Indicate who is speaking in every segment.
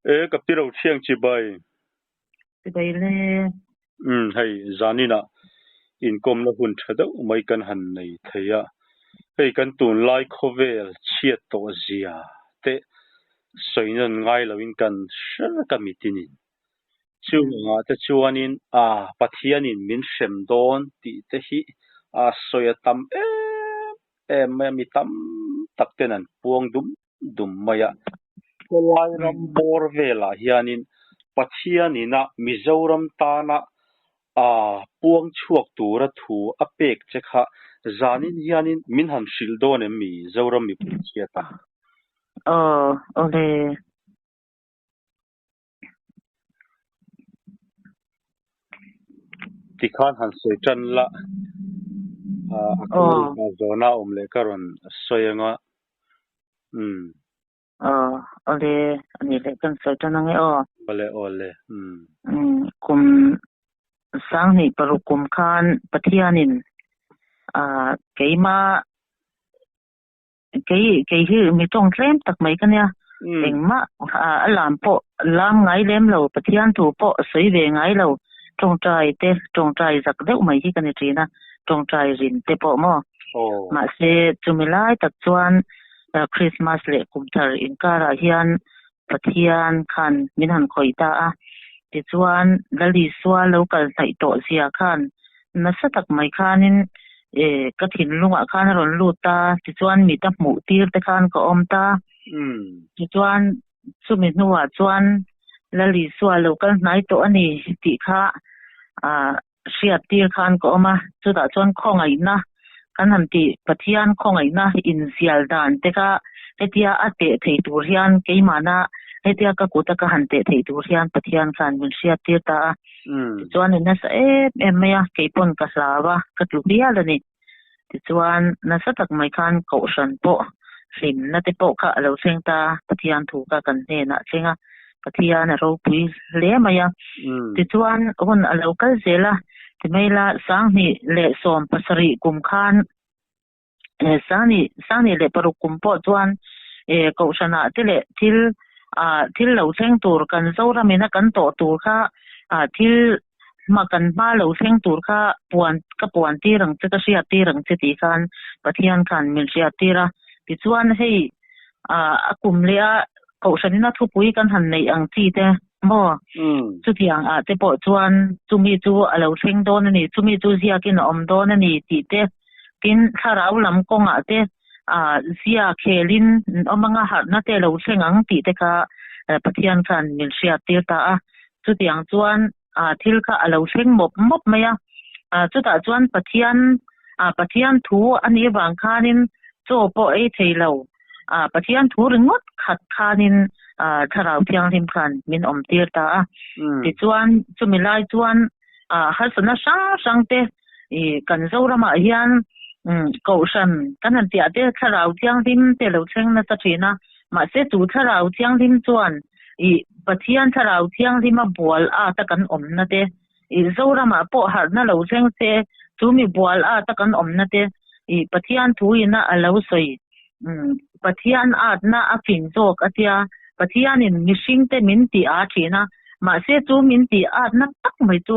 Speaker 1: E ka pi Rothiang chibai.
Speaker 2: Chibai le.
Speaker 1: Umm hei zaninah inkawmna hun tha deuh mai kan han nei thei a, hei kan tunlai khawvel chhiat tawh zia te sawi nawn ngai loin kan hre vek a mitinin. Chung angah te chuanin a Pathianin min hrem dawn tih te hi a sawi a tam em em mai a, mi tam tak ten an puang dum dum mai a. Khawlai ram bawr velah hianin Pathianina Mizoram tana a puang chhuak tura thu a pek che kha zanin hianin min han hrilh dawn em mi Zoram mipui chhiata?
Speaker 2: Aw, awle.
Speaker 1: Tikhan han sawi tan la, a kawng zawna awm leh ka rawn sawi anga. Umm.
Speaker 2: Aw, awle, ani leh kan sawi tan ange aw.
Speaker 1: Awle, awle, umm.
Speaker 2: Umm, kum sanghnih paruk kum khan Pathianin ah keimah Kei kei hi mi tawng tlem tak mai ka nia. Engmah a lam pawh lam ngai lem lo, Pathian thu pawh sawi ve ngai lo, tawngtai te tawngtai zak deuh mai hi ka ni thin a, tawngtai rin te pawh maw. Mahse chumi lai tak chuan Christmas leh kumthar inkarah hian Pathian khan min han khawih ta a, tichuan Lal Isua lo kal hnaih tawh zia khan nasa tak mai khanin ka thinlungah khan a rawn lut ta, tichuan mit a hmuh tir te khan ka awm ta, tichuan chumi hnuah chuan Lal Isua lo kal hnai tawh a ni tih kha hriat tir khan ka awm a, chutah chuan khawngaihna kan han tih Pathian khawngaihna inzial dan te kha hetia a teh thei tur hian keimahna hetia ka kut a ka han teh theih tur hian Pathian khan min hriat tir ta a, tichuan i nasa em em mai a, keipawn ka hlau a, ka tlu hial a ni. Tichuan nasa tak mai khan kohhran pawh hlimna te pawh kha a lo thleng ta, Pathian thu kha kan hnenah a thleng a, Pathian a ropui hle mai a. Tichuan hun a lo kal zel a, timaila sanghnih leh sawm pasarih kum khan sanghnih sanghnih leh paruk kum pawh chuan kohhranah te leh thil ah thil lo thleng tur kan Zoramina kan tawh tur kha ah thil Hma kan hma lo thleng tur kha puan ka puan tir ang che, ka hriat tir ang che tih khan Pathian khan min hriat tir a. Tichuan hei a kum leh a Kohhranin a thupui kan han neih ang chi te maw? Chutiang ah te pawh chuan chumi chu a lo thleng dawn a ni, chumi chu ziakin a awm dawn a ni tih te, tin thlarau lam kawngah te zia khelin awm anga harhna te lo thleng ang tih te kha Pathian khan min hriat tir ta a. Chutiang chuan thil kha a lo thleng mawp mawp mai a. Chutah chuan Pathian Pathian thu a nih vang khanin chaw pawh ei thei lo. Pathian thu ringawt khat khanin Thlarau Thianghlim khan min awm tir ta a. Tichuan chumi lai chuan harsatna hrang hrang te kan Zoramah hian Kohhran kan han tih ah te Thlarau Thianghlim te lo thleng nasa thin a. Mahse chu Thlarau Thianghlim chuan I Pathian Thlarau Thianghlima bual at a kan awmna te, i Zoramah pawh harhna lo thleng se, chu mi bual at a kan awmna te, i Pathian thuina a lo sawi, umm Pathian atna a fing zawk a tia, Pathianin mihringte min tih a thin a, mahse chu min tih atna tak mai chu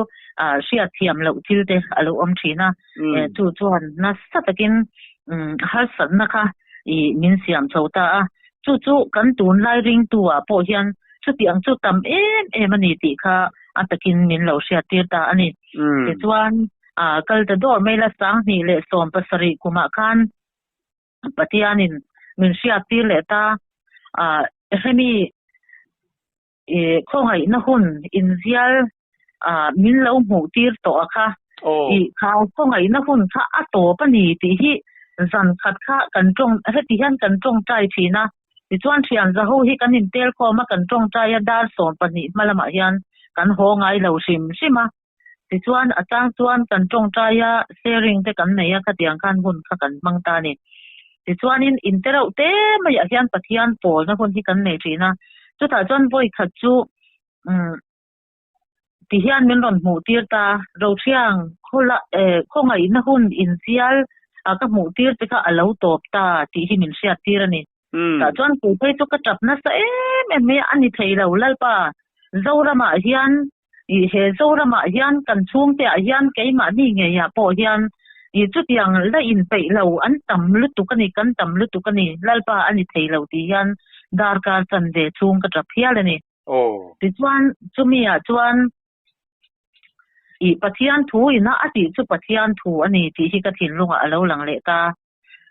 Speaker 2: hriat thiam loh thil te a lo awm thin a, chu chuan nasa takin umm harsatna kha i min siam chho ta a, Chu chu kan tunlai ringtu ah pawh hian chutiang chu tam em em a ni tih kha a takin min lo hriattir ta a ni. Tichuan kal ta dawr mai la sanghnih leh sawm pasarih kumah khan Pathianin min hriattir leh ta a, hemi khawngaihna hun inzial min lo hmuh tir tawh a kha i kha khawngaihna hun kha a tawp a ni tih hi zan khat kha kan tawng heti hian kan tawngtai thin a tichuan thian zaho hi kan intel khawm a kan tawngtai a dar 12 hma lamah hian kan haw ngai lo hrim hrim a tichuan a chang chuan kan tawngtai a sharing te kan nei a khatiang khan hun kha kan hmang ta a ni. Tichuanin in te reuh te maiah hian Pathian pawlna hun hi kan nei thin a, chutah chuan vawi khat chu umm ti hian min rawn hmuh tir ta, Rothiang khawla eh khawngaihna hun inzial a ka hmuh tir te kha a lo tawp ta tih hi min hriat tir a ni. Tah chuan kei phei chu ka tap nasa em em mai a, a ni thei lo Lalpa, Zoramah hian ih he Zoramah hian kan chhungte ah hian keimahni ngeiah pawh hian ih chutiang la inpeih lo an tam lutuk a ni, kan tam lutuk a ni, Lalpa a ni thei lo tih hian darkar chanve chhung ka tap hial a ni. Tichuan chumi ah chuan ih Pathian thu ina a tih chu Pathian thu a ni tih hi ka thinlungah a lo lang leh ta.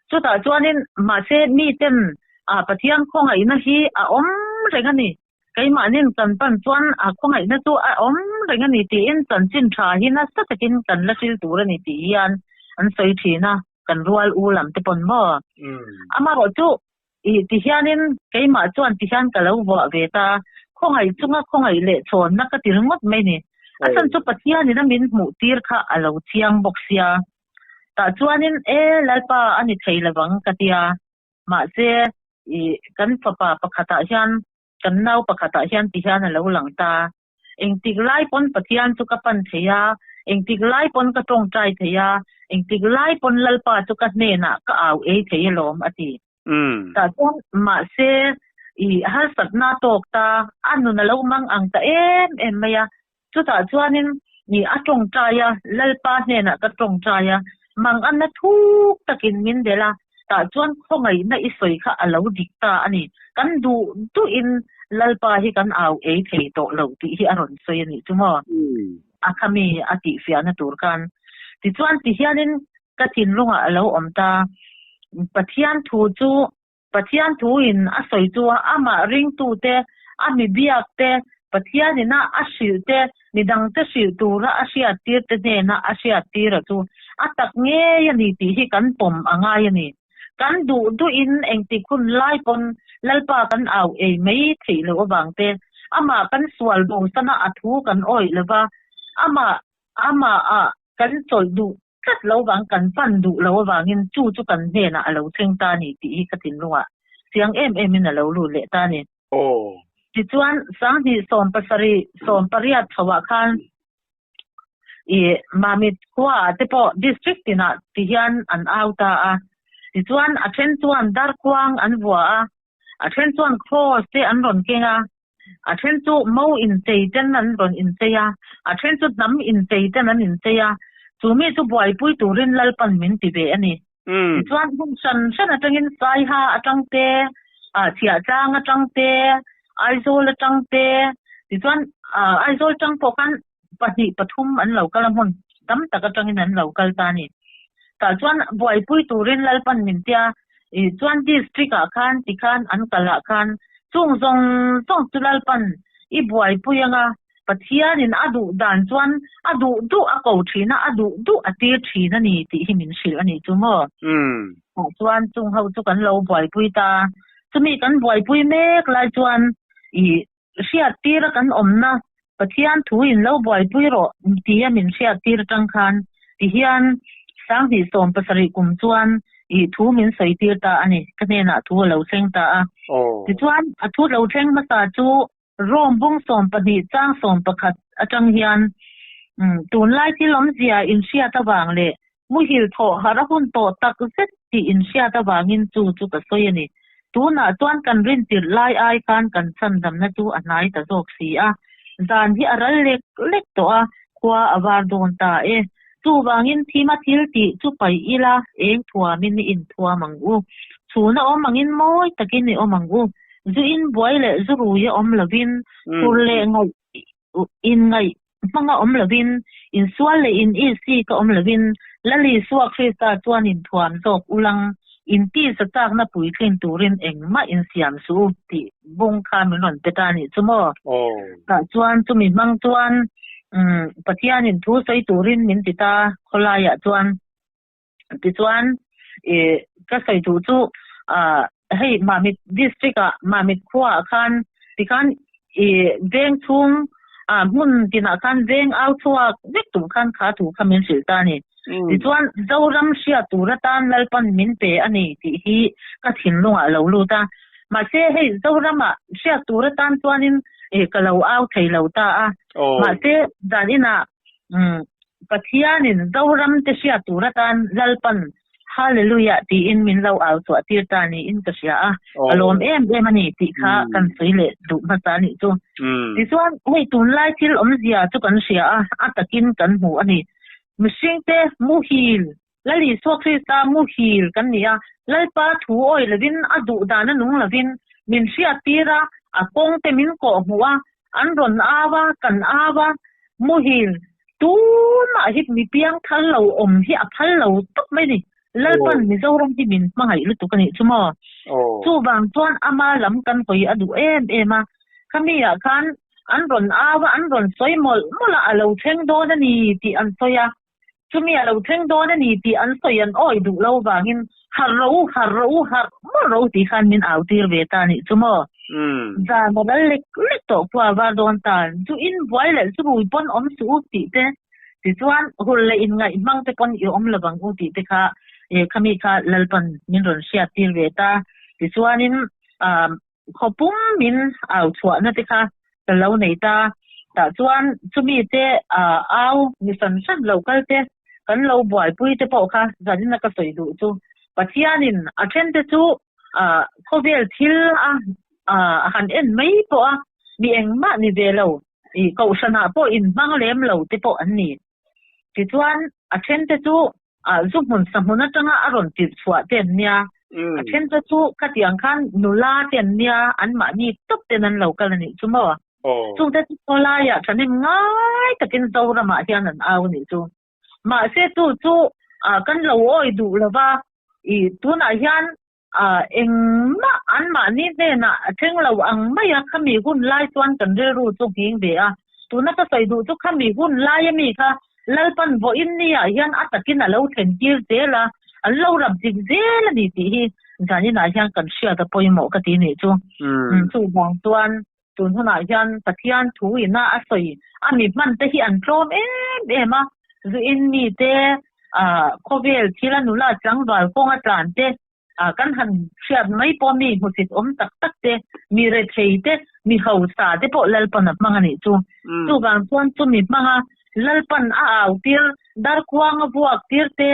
Speaker 2: Chutah chuanin mahse miten a Pathian khawngaihna hi a awm reng a ni. Keimahnin kan pan chuan a khawngaihna chu a awm reng a ni tiin chanchin tha hi nasa takin kan la hril tur a ni tih hian an sawi thin a, kan rual u lam te pawn maw? Amaherawh chu ih ti hianin keimah chuan ti hian ka lo vuah ve ta, khawngaih chunga khawngaih leh chhawnna ka ti ringawt mai ni. A chhan chu Pathianin a min hmuh tir kha a lo chiang bawk sia. Tah chuanin e Lalpa a ni thei lovang ka tia, mahse i kan fapa pakhatah hian kan nau pakhatah hian ti hian a lo lang ta. Engtik lai pawn Pathian chu ka pan thei a, engtik lai pawn ka tawngtai thei a, engtik lai pawn Lalpa chu ka hnenah ka au ei thei alawm a ti. Tah chuan mahse i harsatna tawk ta, a nun a lo mang ang ta em em mai a. Chutah chuanin i a tawngtai a, Lalpa hnenah ka tawngtai a, mang anna thuk takin min delh a, tah chuan khawngaihna i sawi kha a lo dik ta a ni. Kan duh duhin Lalpa hi kan au ei thei tawh lo tih hi a rawn sawi a nih chu maw? A khami a tihfiahna tur khan. Tichuan tihianin Ka thinlungah a lo awm ta. Pathian thu chu Pathian thuin a sawi chu a, amah ringtute, a mi biak te, Pathianina a hrilh te, midangte hrilh tura a hriattir te hnena a hriattir a chu a tak ngei a ni tih hi kan pawm a ngai a ni. Kan duh duhin engtik hun lai pawn Lalpa kan au ei mai theih loh avang te, amah kan sual bosana a thu kan awih lova, amah amah ah kan chawlh duh tlat lo vang, kan pan duh lo avangin chu chu kan hnenah a lo thleng ta a ni tih hi ka thinlungah chiang em emin a lo lut leh ta a ni. Tichuan, Sanghnih 70, 80 chhoah khan i Mamit khuaah te pawh district tinah ti hian an au ta a. Tichuan, a then chuan darkhuang an vua a, a then chuan cross te an rawn keng a, A then chu mo inchei ten an rawn inchei a, a then chu hnam inchei ten an inchei a, chu mi chu buaipui turin Lalpan min ti ve a ni. Tichuan hmun hran hran atangin Saiha atang te, Chhiahtlang atang te, Aizawl atang te, tichuan Aizawl tang pawh khan pahnih pathum an lo kal a, hmun tam tak atangin an lo kal ta a ni. Tah chuan buaipui turin Lalpan min tia, chuan district ah khan tikhan an kal ah khan chung zawng zawng chu Lalpan i buaipui anga Pathianin a duh dan chuan a duh duh a ko thin a, a duh duh a tir thin a ni tih hi min hrilh a nih chu maw. Tah chuan chung ho chu kan lo buaipui ta, chumi kan buaipui mek lai chuan i Hriattir a kan awmna Pathian thu in lo buaipui rawh tia min hriattir atang khan tihian 2017 kum chuan ih thu min sawitir ta a ni. Ka hnenah thu a lo thleng ta a. Tichuan a thu lo thleng hmasa chu Rome bung 12 chang 11 atang hian tunlai thil awmzia inhriat avang leh Muhil thawh harh a hun tawh tak zet tih inhriat avangin chu chu ka sawi a ni. Tunah chuan kan rintirh lai ai khan kan chhandamna chu a hnai ta zawk si a. Zan hi a ral lek lek tawh a, khua a var dawn ta e. Chuvangin thima thil tih chu paih ila, eng thuamin i inthuam ang u. Chhuna awm angin mawi takin i awm ang u. Zu inbuai leh zu rui a awm lovin, phur leh ngaih inngaih hmanga awm lovin, insual leh in isi ka awm lovin, Lal Isua Krista chuan inthuam zawk ulang, intisa chakna puitlin turin engmah insiam suh u tih bung kha min rawn pe ta a nih chu maw? Tah chuan chumi hmang chuan Pathianin thu sawi turin min ti ta khawlaiah chuan. Tichuan ka sawi duh chu hei Mamit district ah Mamit khua ah khan tikhan i veng chhung hmun tinah khan veng au chhuak vek tur khan kha thu kha min hrilh ta a ni. Tichuan Zoram hriat tur atan Lalpan min pe a ni tih hi ka thinlungah a lo lut a. Mahse hei Zoramah hriat tur atan chuanin ka lo au thei lo ta a. Mahse zaninah Pathianin Zoram te hriat tur atan Lalpan Hallelujah tiin min lo au chhuah tir ta niin ka hria a, ka lawm em em a ni tih kha kan sawi leh duh hmasa a nih chu. Tichuan, hei tunlai thil awmzia chu kan hria a, a takin kan hmu a ni. Mihringte muhil, Lal Isua Krista muhil kan ni a, Lalpa thu awi lovin, a duh dana nung lovin min hriat tir a, a kawngte min kawh hmuh a, an rawn au a, kan au a, muhil tumah hi mi piang thal lo awm hi a phal lo tawp mai ni. Lalpan Mizoram hi min hmangaih lutuk a nih chu maw? Chuvang chuan ama lam kan hawi a duh em em a, khami ah khan an rawn au a, an rawn sawi mawlh mawlh a, a lo thleng dawn a ni tih an sawi a. Chumi a lo thleng dawn a ni tih an sawi an awi duh lo vangin harh rawh u, harh rawh u, harh mawlh rawh u tih khan min au tir ve ta a nih chu maw? Zan a lal lek lek tawh khua a var dawn ta, zu in buai leh zu rui pawn awm suh u tih te, tichuan hul leh inngaih hmang te pawn i awm lo vang u tih te kha khami kha Lalpan min rawn hriat tir ve ta. Tichuanin Khawpum min au chhuahna te kha ka lo nei ta. Tah chuan chumi te au mi hran hran lo kal te kan lo buaipui te pawh kha zanin a ka sawi duh chu Pathianin a then te chu khawvel thil a han en mai pawh a mi engmah ni ve lo i kohhranah pawh inhmang lem lo te pawh an ni. Tichuan a then te chu zu hmun sa hmun atanga a rawn tirh chhuah te an nia, a then te chu khatiang khan nula te an nia, anmahni tawp ten an lo kal a nih chu maw? Chungte chu khawlaiah thahnem ngai takin Zoramah hian an au a nih chu. Mahse chu chu kan lo awi duh lova, i tunah hian engmah anmahni hnenah a thleng lo ang mai a, khami hun lai chuan kan rilru chu nghing ve a. Tuna ka sawi duh chu khami hun lai ami kha Lalpan vawiin niah hian a takin a lo thlen tir zel a, an lo rap dik zel a ni tih hi zaninah hian kan hriat a pawimawh ka ti nih chu. Chuvang chuan tun hunah hian Pathian thu ina a sawi a mi hman te hi an tlawm em em a, zuin mite khawvel thil a nula tlangval kawnga tlan te kan han hriat mai pawh mi hmusit awm tak tak te, mi rethei te, mi hausa te pawh Lalpan a hmang a nih chu. Chuvang chuan chumi hmanga Lalpan a au tir, darkuang a vuak tir te,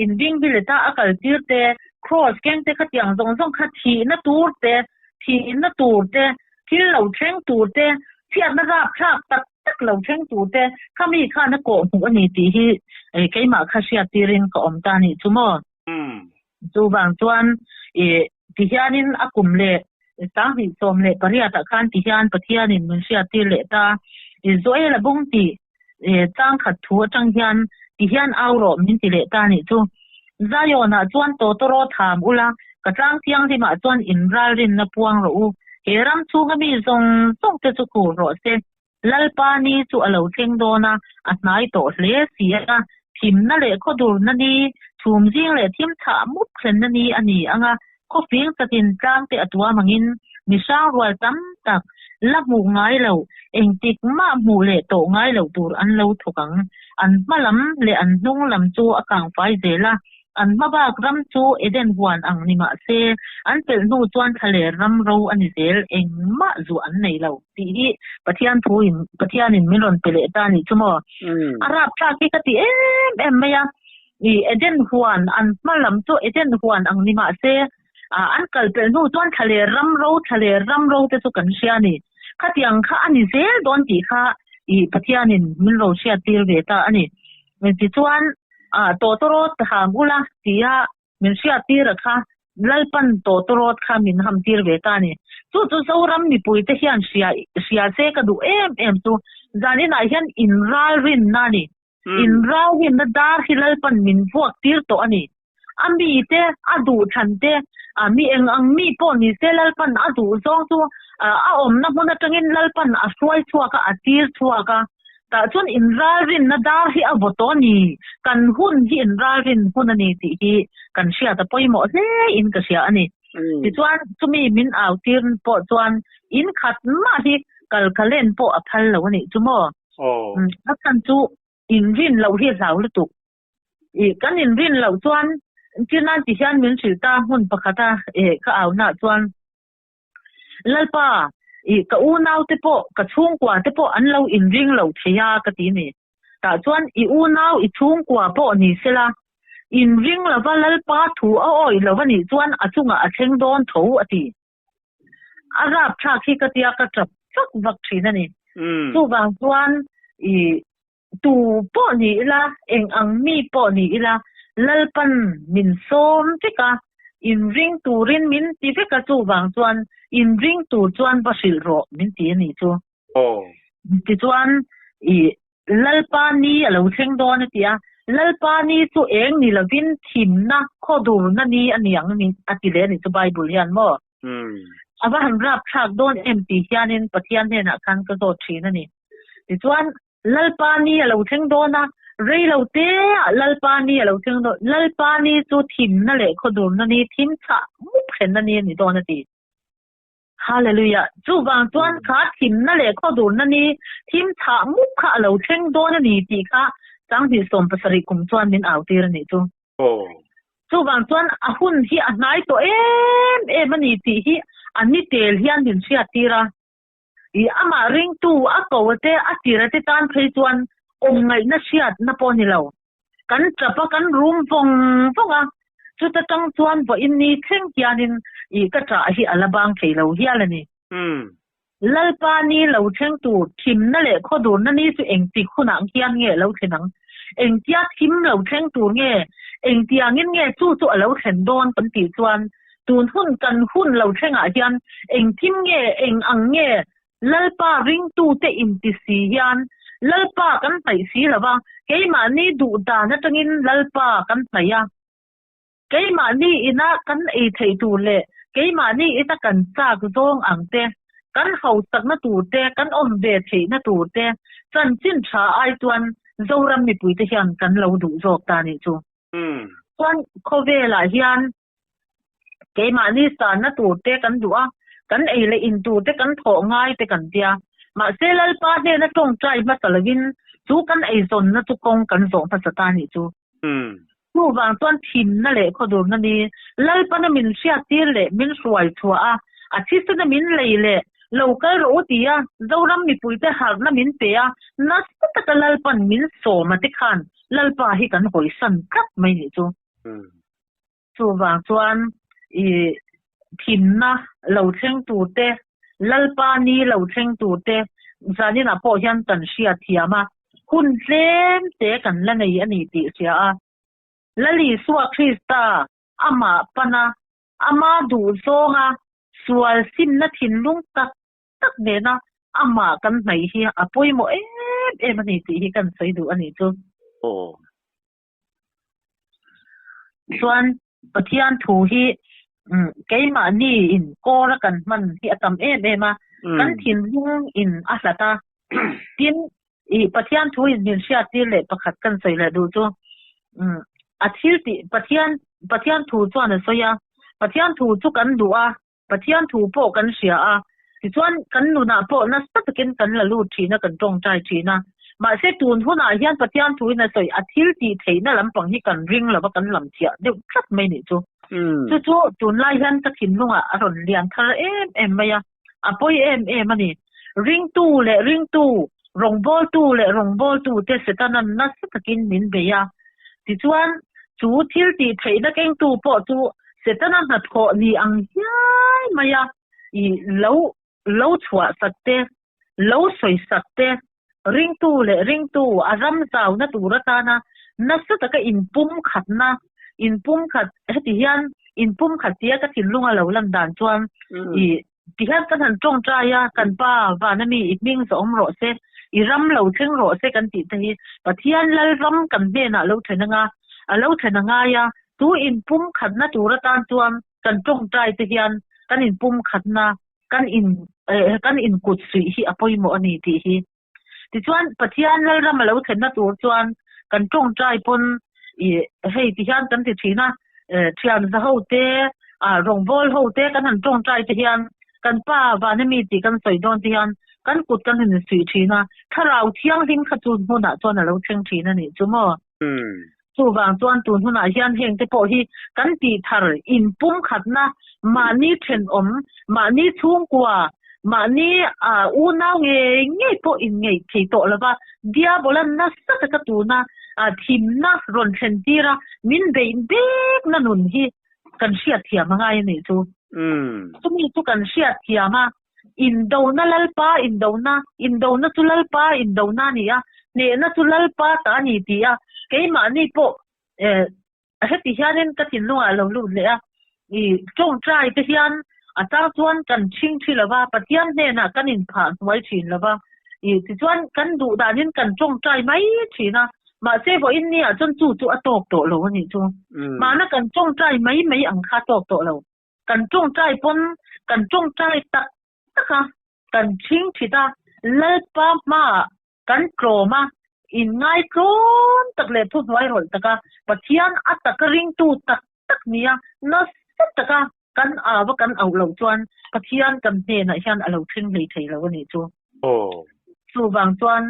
Speaker 2: inbing bileta a kal tir te, kraws keng te khatiang zawng zawng kha thihna tur te, thihna tur te, thil lo thleng tur te, chhiatna rapthlak tak tak lo thleng tur te khami khan a kawh hmuh a ni tih hi keimah kha hriat tirin ka awm ta a nih chu maw? Chuvang chuan tihianin a kum leh 2018 ah khan tihian Pathianin min hriat tir leh ta. Joel a bung tih chang khat thu atang hian tihian au rawh min ti leh ta a nih chu. Zion-ah chuan tawtawraw tham ula, ka tlang thianghlimah chuan inralrinna puang rawh u. He ram chhunga mi zawng zawng te chu khur rawh se. Lalpa ni chu a lo thleng dawn a, a hnai tawh hle si a. Thimna leh khawdurna ni, chhum zing leh thim chhah mup thlenna ni a ni ang a, khawfing chatin tlang te a tuam angin mi hrang rual tam tak la hmuh ngai lo, engtik mah hmuh leh tawh ngai loh tur an lo thawk ang. An hma lam leh an hnung lam chu a kangfai zel a, An hma bak ram chu Eden huan ang ni mah se, an pelh hnu chuan thlaler ram ro a ni zel, engmah zuah an nei lo tih hi Pathian thu in Pathianin min rawn pe leh ta a nih chu maw? A rapthlak hi ka ti em em mai a, i Eden huan an hma lam chu Eden huan ang ni mah se, an kal pelh hnu chuan thlaler ram ro thlaler ram ro te chu kan hria a ni. Khatiang kha a ni zel dawn tih kha i Pathianin min ro hriat tir ve ta a ni. Tichuan, Tawtawrawt ham ula tia min hriat tir a kha, Lalpan tawtawrawt kha min ham tir ve ta a ni. Chu chu Zoram mipuite hian hria hria se ka duh em em chu, zaninah hian inralrinna a ni. Inralrinna dar hi Lalpan min vuak tir tawh a ni. A mite, a duh chhan te, mi eng ang mi pawh ni se Lalpan a duh zawng chu a awmna hmun atangin Lalpan a hruai chhuak a, a tir chhuak a. Tah chuan inralrinna dar hi a vaw tawh a ni, kan hun hi inralrin hun a ni tih hi kan hriat a pawimawh hle in ka hria a ni. Tichuan chumi min au tir pawh chuan in khat mah hi kal ka len pawh a phal lo a nih chu maw? A chhan chu inrin loh hi a hlau lutuk. I kan inrin loh chuan Chinan ti hian min hrilh ta hmun pakhat a eh ka au nah chuan Lalpa i ka unau te pawh ka chhungkua te pawh an lo inring lo thei a ka ti ni. Tah chuan i unau i chhungkua pawh ni sela Inring lova Lalpa thu a awih lo a nih chuan a chungah a thleng dawn tho a ti. A rapthlak hi ka tia ka tap vak vak thin a ni. Chuvang chuan i tu pawh ni ila, eng ang mi pawh ni ila, Lalpan min sawm vek a, inring turin min ti vek a, chuvang chuan inring tur chuan va hrilh rawh min ti a nih chu. Tichuan i Lalpa ni a lo thleng dawn a ti a, Lalpa ni chu eng ni lovin thimna, khawdurna ni a ni ang a ti leh a nih chu Bible hian maw? A va han rapthlak dawn em tih hianin Pathian hnenah khan ka zawt thin a ni. Tichuan Lalpa ni a lo thleng dawn a, rei lo te ah Lalpa ni a lo thleng dawn, Lalpa ni chu thimna leh khawdurna ni, thim chhah mup thlenna ni a ni dawn a ti. Hallelujah! Chuvang chuan kha thimna leh khawdurna ni thim chhah mup kha a lo thleng dawn a ni tih kha Sanghnih 70 kum chuan min au tir a nih chu. Chuvang chuan a hun hi a hnai tawh em em a ni tih hi a ni tel hian min hriat tir a. I amah ringtu a ko a te a tir a te tan phei chuan awm ngaihna hriatna pawh a ni lo. Kan tap a, kan rum vawng vawng a, chuta tang chuan vawiin ni thleng hianin i ka ṭah hi a la bang thei lo hial a ni. Lalpa ni lo thleng tur thimna leh khawdurna ni chu engtik hunah hian nge lo thlen ang? Engtia thim lo thleng tur nge? Engtiangin nge chu chu a lo thlen dawn kan tih chuan tun hun kan hun lo thlengah hian engthim nge eng ang nge Lalpa ringtute inti si hian Lalpa kan hnaih si lo va, keimahni duh dan atangin Lalpa kan hnaih a. Keimahni ina kan ei theih tur leh keimahni ina kan chak zawng ang te, kan hausakna tur te, kan awm ve theihna tur te chanchin tha ai chuan Zoram mipuite hian kan lo duh zawk ta nih chu. Chuan khawvelah hian Keimahni sanna tur te kan duh a, kan ei leh in tur te kan thawh ngai te kan tia. Mahse Lalpa hnena tawngtai hmasa lovin chu kan eizawnna chu kawng kan zawh hmasa ta nih chu. Chuvang chuan thimna leh khawdurna ni Lalpana min hriattir leh min hruai chhuah a, a thisena min lei leh lo kal rawh u tia Zoram mipuite harhna min pe a, nasa taka Lalpan min sawm a te khan Lalpa hi kan hawisan tlat mai nih chu. Chuvang chuan i thimna lo thleng tur te, Lalpa ni lo thleng tur te zaninah pawh hian kan hriat thiam a, hun tlem te kan la nei a ni tih hria a. Lal Isua Krista amah pana, ama duh zawnga sual simna thinlung tak tak nena amah kan hnaih hi a pawimawh em em a ni tih hi kan sawi duh a nih chu. Chuan Pathian thu hi keimahni in kawr a kan hman hi a tam em em a, kan thinlung in a hlat a. Tin, i Pathian thu in min hriat tir leh pakhat kan sawi leh duh chu a thil tih Pathian Pathian thu chuan a sawi a, Pathian thu chu kan duh a, Pathian thu pawh kan hria a, tichuan kan nunah pawh nasa takin kan la lut thin a, kan tawngtai thin a. Mahse tun hunah hian Pathian thuin a sawi a thil tih theihna lampang hi kan ring lova kan lam chhiah deuh tlat mai nih chu. Chu chu tunlai hian ka thinlungah a rawn lian thar em em mai a, a pawi em em a ni. Ringtu leh ringtu, rawngbawltu leh rawngbawltute Setana'n nasa takin min bei a. Tichuan chu thil tih theihna kengtu pawh chu Setana hnathawh ni ang hiai mai a, i lo lo chhuah sak te, lo sawi sak te, ringtu leh ringtu a ram zauna tur atana nasa taka inpumkhatna, inpumkhat, heti hian inpumkhat tia ka thinlunga lo lan dan chuan i tihian kan han tawngtai a, kan Pa vana mi i hming zawh awm rawh se, i ram lo thleng rawh se kan tih te hi Pathian Lalram kan hnenah lo thlen anga, a lo thlen a ngai a, Chu inpumkhatna tur atan chuan kan tawngtai te hian kan inpumkhatna, kan in kan inkut suih hi a pawimawh a ni tih hi. Tichuan Pathian Lalram a lo thlenna tur chuan kan tawngtai pawn i hei ti hian kan ti thin a, thian za ho te, rawngbâwl ho te kan han tawngtai te hian kan pa vana mi tih kan sawi dawn te hian kan kut kan han insuih thin a, Thlarau Thianghlim kha chu hmunah chuan a lo thleng thin a nih chu maw? Chuvang chuan tun hunah hian heng te pawh hi kan tih thar inpumkhatna, mahni thenawm, mahni chhungkua, mahni unau ngei ngei pawh inngeih thei tawh lova, Diabola nasa taka tuna thimna rawn thlen tir a, min beih bekna nun hi kan hriatthiam a ngai a nih chu. Chumi chu kan hriatthiam a, indona Lalpa indona, indona chu Lalpa indona a ni a, hnehna chu Lalpa ta a ni ti a, keimahni pawh Heti hianin ka thinlungah a lo lut leh a, i tawngtai te hian a chang chuan kan ṭhing ṭhi lo va, Pathian hnenah kan inphah hnuai ṭhin lo va, i tichuan kan duh danin kan tawngtai mai ṭhin a, mahse vawiin ni ah chuan chu chu a tawk tawh lo a nih chu. Mahna kan tawngtai mai mai ang kha a tawk tawh lo. Kan tawngtai pawn kan tawngtai tak tak a, kan ṭhing ṭhit a, Lalpa hmaah Kan tlawm a, inngaitlawm tak leh thuhnuai rawlh taka Pathian a taka ringtu tak tak nia nasa taka kan au a kan auh loh chuan Pathian kan hnenah hian a lo thleng hlei thei lo a nih chu. Chuvang chuan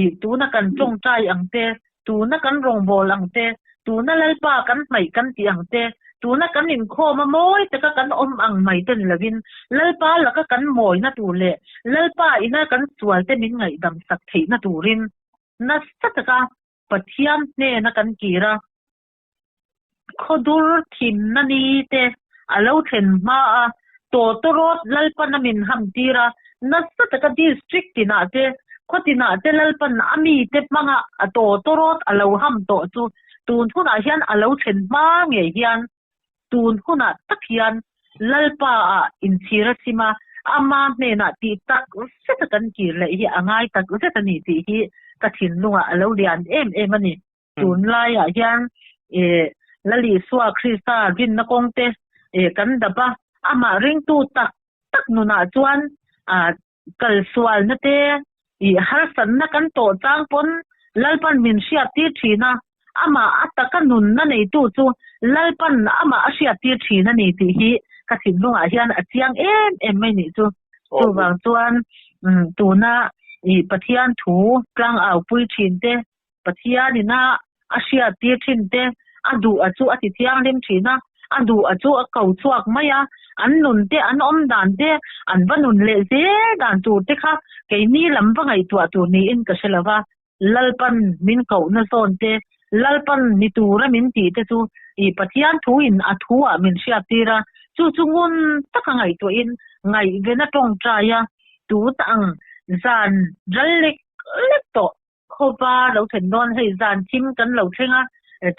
Speaker 2: i tuna kan tawngtai ang te, tuna kan rawngbâwl ang te, tuna Lalpa kan hmaih kan tih ang te, tuna kan inkhâwm a mawi taka kan awm ang mai te ni lovin, Lalpa laka kan mawina tûr leh Lalpa ina kan sualte min ngaihdam sak theihna tûrin nasa taka Pathian hnêna kan kîr a, khawdur thimna ni te a lo thlen hma a, tawtawrawt Lalpan a min ham tir a, nasa taka district tinah te, khaw tinah te Lalpan a mite hmanga a tawtawrawt a lo ham tawh chu tun hunah hian a lo thlen hma ngei hian tun hunah tak hian Lalpa ah inchhir a sim a, ama hnenah tih tak zet a kan kir leh hi a ngai tak zet a ni tih hi ka thinlungah a lo lian em em a ni. Tunlaiah hian Lal Isua Krista rinna kawngte kan dap a, amah ringtu tak tak nunah chuan kalsualna te, harsatna kan tawh chang pawn Lalpan min hriattir thin a, amah a taka nunna neitu chu Lalpan amah a hriattir thin a ni tih hi ka thinlungah hian a chiang em em mai nih chu. Chuvang chuan tuna Pathian thu tlangaupui thin te, Pathianin a a hriattir thin te, a duh a chu a ti thianghlim thin a, a duh a chu a ko chhuak mai a, an nun te, an awm dan te, an va nun leh zel dan tur te kha keini lam va ngaihtuah tur niin ka hre lo va, Lalpan min kohna zawn te, Lalpan ni tura min tih te chu i Pathian thuin a thu ah min hriattir a, chu chu ngun taka ngaihtuahin ngaihven a tawngtai a, tun ang zan ral lek lek tawh. Khawva lo thlen dawn hei zan thim kan lo thleng a,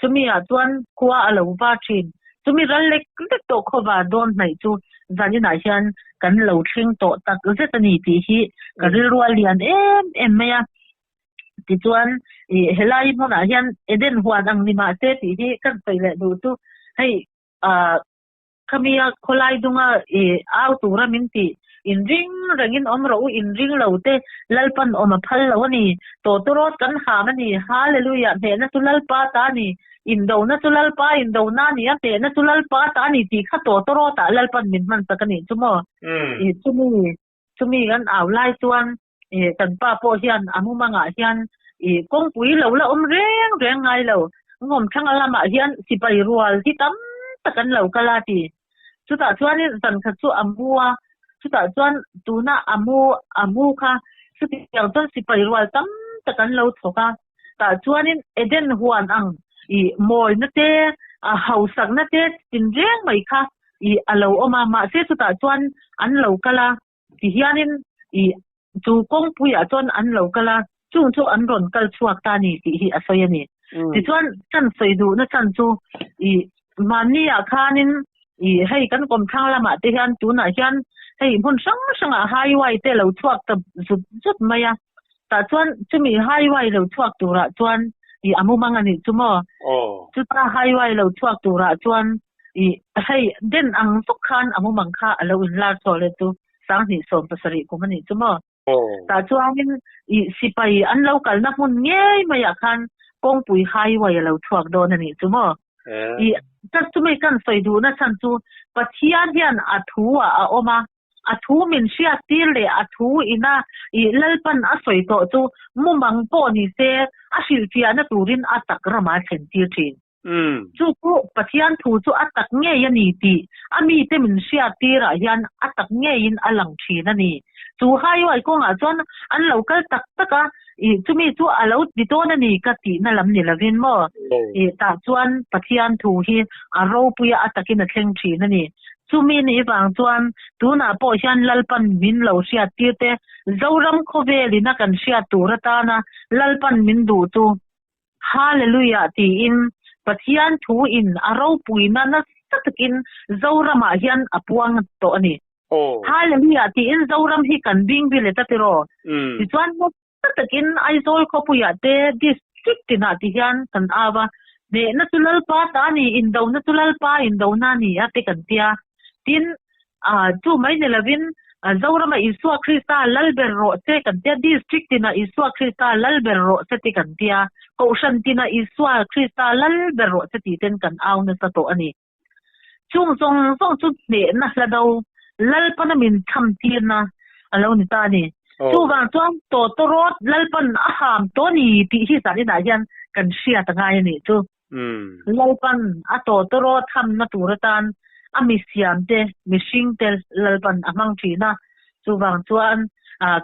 Speaker 2: chumi ah chuan khua a lo va thin. Chumi ral lek lek tawh khawva dawn hnaih chu zan inah hian kan lo thleng tawh tak zet a ni tih hi ka rilru a lian em em mai a. Tichuan ih helai hmunah hian Eden huan ang ni mah se tih hi kan sawi leh duh chu hei ah Khami a khawlai dunga i au tura min tih, inring rengin awm rawh u, inring lo te Lalpan awm a phal lo a ni, tawtawrawt kan ham a ni, Hallelujah, hnehna chu Lalpa ta a ni, indona chu Lalpa indona a ni a, hnehna chu Lalpa ta a ni tih kha tawtawrawtah Lalpan min hman sak a nih chu maw? I chumi, chumi kan au lai chuan i kan pa pawh hian a mumangah hian i kawngpui lo la awm reng reng ngai lo, ngawmthlang a lamah hian sipai rual hi tam tak an lo kal a ti. Chutah chuanin zan khat chu a mu a, chutah chuan tuna a mu a mu kha chutiang chuan sipai rual tam tak an lo thawk a, tah chuanin Eden huan ang i mawina te, a hausakna te tinreng mai kha i a lo awm a, mahse chutah chuan an lo kal a. Ti hianin i chu kawngpuiah chuan an lo kal a, chung chu an rawn kal chhuak ta a ni tih hi a sawi a ni. Tichuan chan sawi duhna chan chu i mahniah khanin i hei kan kawmthlang lamah te hian tunah hian hei hmun hrang hrangah highway te lo chhuak ta zut zut mai a, tah chuan chumi highway lo chhuak turah chuan i a mumang a nih chu maw? Chuta highway lo chhuak turah chuan I hei den ang vek khan a mumang kha a lo inlar chhuak leh chu 2017 kum a nih chu maw? Tah chuanin i sipai an lo kalna hmun ngei maiah khan kawngpui highway a lo chhuak dawn a nih chu maw? I ka chumi kan sawi duhna chhan chu Pathian hian a thu ah a awm a, a thu min hriat tir leh a thu ina i Lalpan a sawi tawh chu mumang pawh ni se a hrilhfiahna turin a tak ramah a thlen tir thin. Chu chu Pathian thu chu a tak ngei a ni tih a mite min hriat tirah hian a tak ngeiin a lang thin a ni. Chu highway kawngah chuan an lo kal tak tak a, ih chumi chu a lo ti dawn a ni ka tihna lam ni lovin maw? Ih tah chuan Pathian thu hi a ropui a, a takin a thleng thin a ni. Chumi nih vang chuan tunah pawh hian Lalpan min lo hriat tir te, Zoram khawvelin a kan hriat tur atana Lalpan min duh chu Hallelujah tiin Pathian thu in a ropuina nasa takin Zoramah hian a puang tawh a ni. Hallelujah tiin Zoram hi kan bing bi let a tiraw? Tichuan nasa takin Aizawl khawpuiah te district tinah ti hian kan au a, hnehna chu Lalpa ta a ni, indona chu Lalpa indona a ni a te kan tia. Tin, chu mai ni lovin Zorama Isua Krista lal ber rawh se kan tia, district tinah Isua Krista lal ber rawh se ti kan tia, kohhran tinah Isua Krista lal ber rawh se tih ten kan au nasa tawh a ni. Chung zawng zawng chu hnehna hla do, Lalpana min tham tirna a lo ni ta a ni. Chuvang chuan tawtawrawt Lalpan a ham tawh a ni tih hi zaninah hian kan hriat a ngai a nih chu. Lalpan a tawtawrawt hamna tur atan a mi siamte, mihringte Lalpan a hmang thin a. Chuvang chuan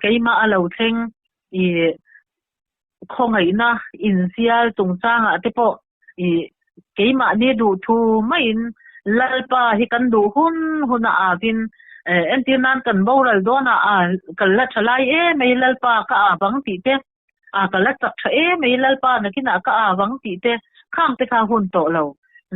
Speaker 2: keimah a lo thleng i khawngaihna inzial chungchangah te pawh i keimahni duh thu maiin Lalpa hi kan duh hun hun a avin entir nan kan boral dawnah a kal la tha lai em mai Lalpa ka avang tih te a ka la chak tha em mai Lalpa nakinah ka avang tih te khang te kha hun tawh lo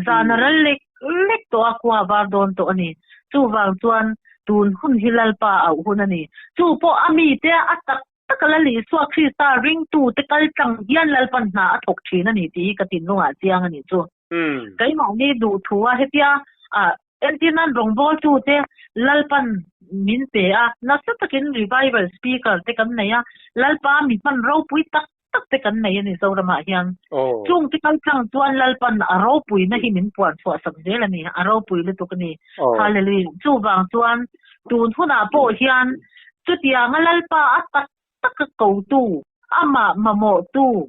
Speaker 2: zan a ral lek lek tawh a khua var dawn tawh a ni chuvang chuan tun hun hi Lalpa auh hun a ni chu pawh a mite a tak Taka Lal Isua Krista ringtute kal tlang hian Lalpan hna a thawk thin a ni tih hi ka thinlungah chiang a nih chu. Keimahni duh thu a hetia entir nan rawngbawltute Lalpan min pe a, nasa takin revival speaker te kan nei a, Lalpa mi hman ropui tak tak te kan nei a ni Zoramah hian. Chungte kal tlang chuan Lalpan a ropuina hi min puan chhuah sak zel a ni, a ropui lutuk a ni. Hallelujah. Chuvang chuan tun hunah pawh hian Chutianga Lalpa a tak taka kotu, amah mamawhtu,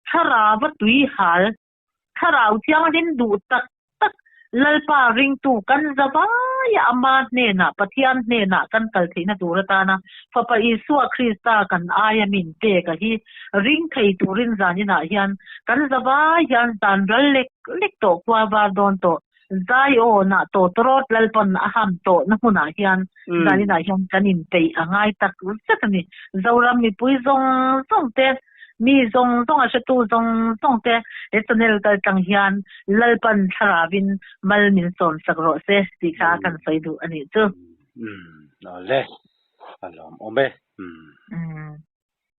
Speaker 2: thlarauva tui hal, thlarau thianghlim duh tak tak Lalpa ringtu kan zavaia Ama hnenah, Pathian hnenah kan kal theihna tur atana Fapa Isua Krista kan aia min pek a hi ring thei turin zaninah hian kan zavai hian zan ral lek lek tawh khua var dawn tawh. Zai aw nah tawtawrawt Lalpawn a ham tawhna hmunah hian zaninah hian kan inpeih a ngai tak zet a ni. Zoram mipui zawng zawng te, mi zawng zawng a hretu zawng zawng te he channel kal tlang hian Lalpan thlaravin mal min sawn sak rawh se tih kha kan sawi duh a nih chu.
Speaker 1: Umm, awle, a lawmawm e. Umm.